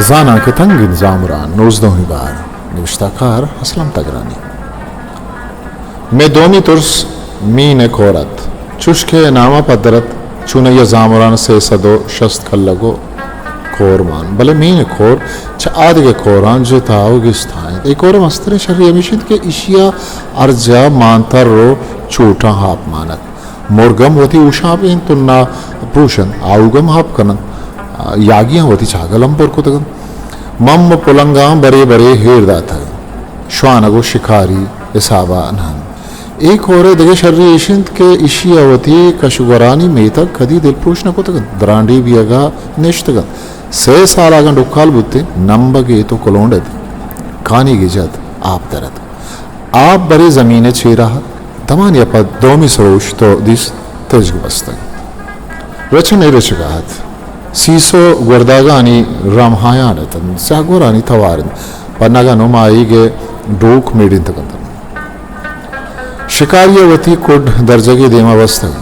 زاناں کہ تنگیں زامران، نوزدہمی بار، نبشتہ کار اسلم تگرانی۔ مئے دومی ترس مین ءِ کور ات۔ چوش کہ نام ءَ پدر ات، چونائی ءَ زامران سئے سد ءُ شست کلگ ءُ کور مان، بلے مین ءِ کور چہ آدگہ کوراں جتا ءُ گستا انت۔ اے کور ءِ مستریں شری ہمیش انت کہ ایشی ءَ ہر جاہ مانتر ءُ چوٹاں آپ مان ات۔ مرگ ہم وتی اوشاپیں تنا پروش انت، آؤگ ہم آپ کن انت، یاگیاں وتی چاگل ہم پر کتگ انت۔ مم ءُ پلنگاں برے برے ہیر داتگ انت۔ شوانگ ءُ شکاری حساب ءَ نہ انت۔ اے کور ءِ دگہ شری ایش انت کہ ایشی ءَ وتی کش ءُ گورانی میتگ کدی دلپروش نہ کتگ انت۔ درانڈی بیگ ءَ نشتگ انت۔ سئے سال اگاں ڈکال بوتیں، نمبگ ایت ءُ کلونڈ ات، کانیگے جت، آپ در ات۔ آپ برے زمین ءِ چیرا ات، دمانے ءَ پد دومی سروش تو دیست تژگ بستگ۔ رچن اے رچگ ءَ ات۔ سیسو گورداگانی رمہایان ات انت، سیاہ گورانی توار انت، پہ نگن ءُ ماہیگ ءِ ڈوک میڑینتگ انت۔ شکاری ءَ وتی کڈ درجگے دیما بستگ۔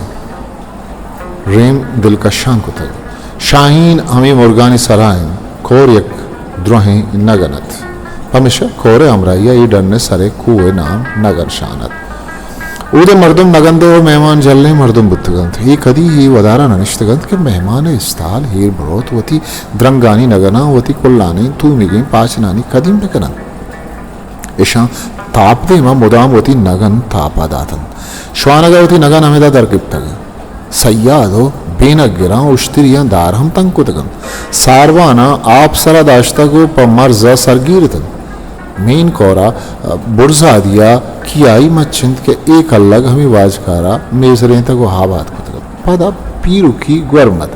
ریم دلکشان کتگ۔ شاہین ہمے مرگانی سرا انت۔ کور یک درہیں نگن ات۔ پمیشا کور ءِ ہمراہی ءَ اے ڈن ءِ سر ءِ کوہ ءِ نام نگن شان ات۔ اود ءِ مردم نگندہ ءُ مہمان جلیں مردم بوتگ انت۔ اے کدی اے ودار ءَ نہ نشتگ انت کہ مہمان ءِ استال ہیر بروت، وتی درنگانی نگناں، وتی کلانیں تومیگیں پاچنانی کدیم بہ کن انت۔ اشاں تاپ دیما مدام وتی نگن تاپا داتنت۔ شوانگا وتی نگن ہمدا در گپتگ۔ سیاد و بینگ گراں اشتریاں دار ہم تنگ کتگ انت۔ ساروانا آپ سرا داشتگ و پہ مرزا سرگیر اتنت۔ مین کورا برزادیا کیائی مچ انت کہ اے کلگ ہمے واجکارا میزرینتگ و آباد کتگ انت۔ پدا پیرکی گورمد۔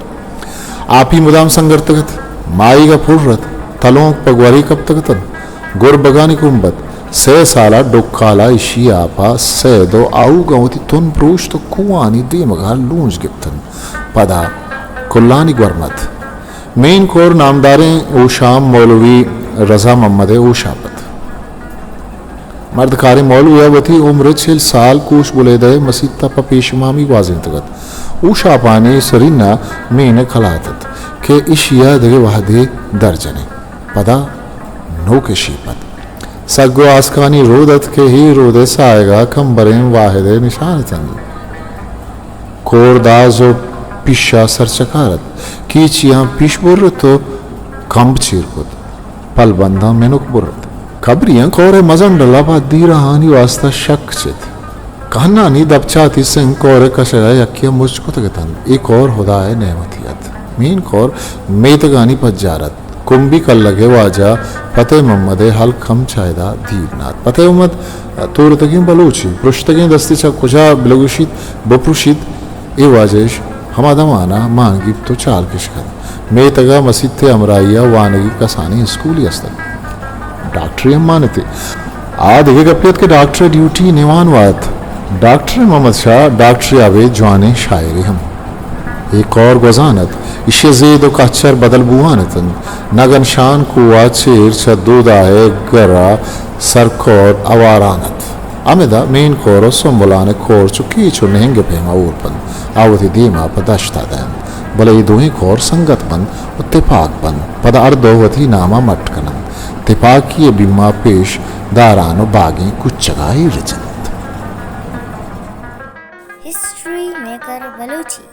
آپی مدام سنگرتگ ات، ماہیگ ء پر ات، تلونک پہ گورے کپتگ اتنت، گربگانی کمب ات۔ سئے سال ء ڈکال ء ایشی ء آپ ء سید و آہوگاں وتی تن پروشت و کوہانی دیمگ ء لونج گپت انت۔ پدا کلانی گورم ات۔ مین کور نامداریں ہوشام مولوی رضا محمد ء ہوشاپ ات۔ مردکاریں مولوی ء وتی عمر ء چل سال کوش بلیدہ ء مسیت ء پہ پیش امامی گوازینتگ ات۔ ہوشاپانی سرین ء مین ء کلات ات کہ ایشی ء دگہ وہدے در جنیں۔ پدا نوک ء شیپ ات۔ سگ و آسکانی رود ات کہ اے رود ء ساہگ ء کمبریں واہد ء نشان اتنت۔ کور داز و پیش ء سرچکار ات۔ کیچیاں پیش برت و کمب چیر کت۔ پلبنداں منک برت۔ کبریاں کور ء مزن ڈل ء پہ دیراہانی واستا شک چت۔ کہنانی دپچاتی سنگ کور ء کشگ ء یکے ء مچ کتگ اتنت۔ اے کور ہدا ء نعمتی ات۔ مین کور میتگانی پجار ات۔ کمبی کلگ ء واجہ فتح محمد ء ہلک ہم چہ ادا دیر نہ ات۔ فتح محمد تورتگیں بلوچے، پرشتگیں دستے چہ کجا بلگوشیت، بپروشیت، اے واجہ اش ہما دمان ء مان گیپت و چال کش کنت۔ میتگ ء مسیت ء ہمراہی ء وانگی کسانیں اسکولے است ات۔ ڈاکٹرے ہم مان ات۔ آ دگہ گپے ات کہ ڈاکٹر ء ڈیوٹی نوان وات۔ ڈاکٹر محمد شاہ ڈاکٹرے ء ابید جوانیں شاعرے ہم۔ اے کور گوزان ات۔ ایشی ء زید و کہچر بدل بوان اتنت۔ نگن شان کوہ ء چیر چہ دودا ء گر ء سرکور اواران ات۔ ہمدا مین کور و سنبلان ء کور چو کیچ و نہنگ ء پیما ہور بنت۔ آ وتی دیم ء پہ دشت ء دئینت۔ بلے اے دوئیں کور سنگت بنت و تپاک بنت۔ پدا ہر دو وتی نام ء مٹ کننت۔ تپاکی ء بیم ء پیش داران و باگیں کچگاں ایر جنت۔ ہسٹری میکر بلوچی۔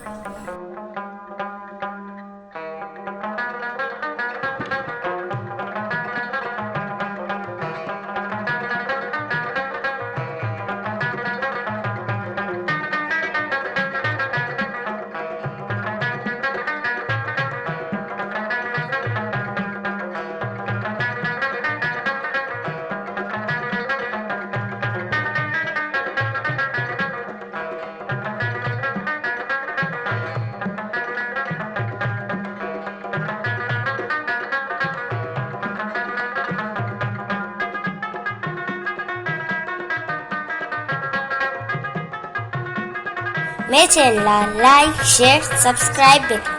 مئے چینل ءَ لائک، شیئر، سبسکرائب بہ کن۔